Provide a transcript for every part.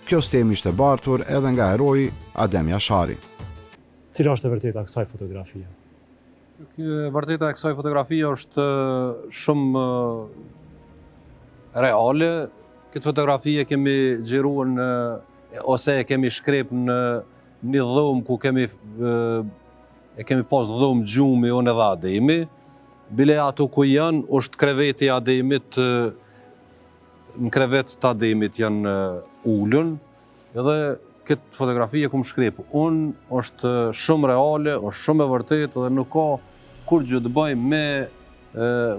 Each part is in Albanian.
Kjo stemë ishte bartur edhe nga heroi Adem Jashari. Cila është e vërteta e kësaj fotografie? E vërteta e kësaj fotografie është shumë reale. Këtë fotografi e kemi xhiruar në ose e kemi shkrep në një dhomë ku kemi e kemi pas dhomë gjumi unë edhe Ademi. Bile ato ku janë është kreveti i Ademit në krevet të Ademit janë ulun edhe këtë fotografi e kum shkrep unë, është shumë reale, është shumë e vërtetë dhe nuk ka kurgjë të bëj me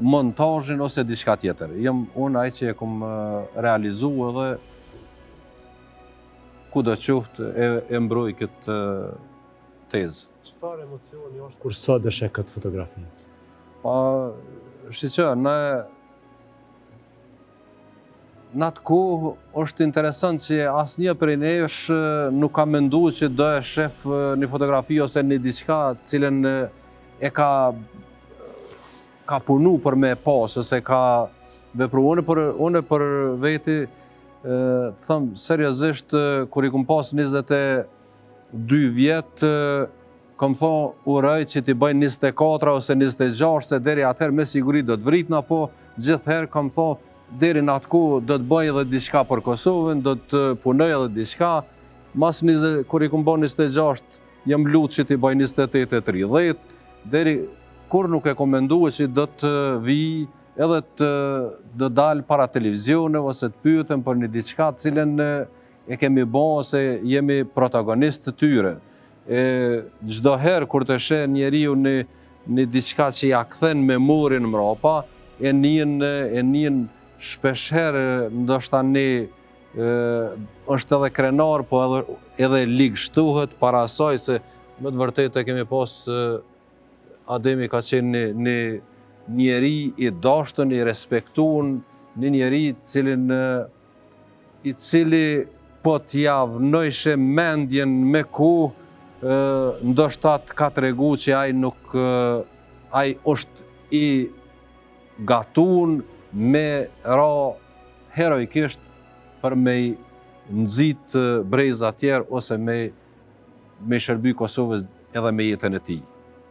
montazhin ose diçka tjetër. Jam unë ai që e kum realizu edhe kudo qoftë e, e mbroj këtë tezë. Çfarë emocioni është kur sot e sheh këtë fotografi? Pa, shiqo, në Në atë kohë është interesant që asnjë prej nesh nuk ka mendu që do e shef një fotografi ose një diçka cilën e ka ka punu për me pas ose ka vepru. Unë për, unë për veti, të them seriozisht, kur i kum pas 22 vjet, Kom thonë uroj që t'i bëj 24 ose 26 se deri atëherë me siguri do të vritna, po gjithëherë kom thonë deri në atë kohë do të bëj edhe diçka për Kosovën, do të punoj edhe diçka. Mas 20, kur i kom bo 26, jam lutë që t'i bëj 28 e 30, deri kur nuk e kom mendu që do të vi edhe të do dal para televizioneve ose të pyetem për një diçka të cilën e kemi bo ose jemi protagonist të tyre. E çdo herë kur të sheh njeriu një një diçka që ja kthen memorien mrapa, e nien e nien shpeshherë ndoshta një është edhe krenar, po edhe edhe ligështohet para asaj se me të vërtetë e kemi pas Ademi ka qenë një, një njeri i dashtun, i respektun, një njeri cilin i cili po t'ja vnojshe mendjen me kohë, ndoshta të ka tregu që ai nuk, ai është i gatun me ra heroikisht për me i nxit breza tjerë ose me me shërby Kosovës edhe me jetën e tij.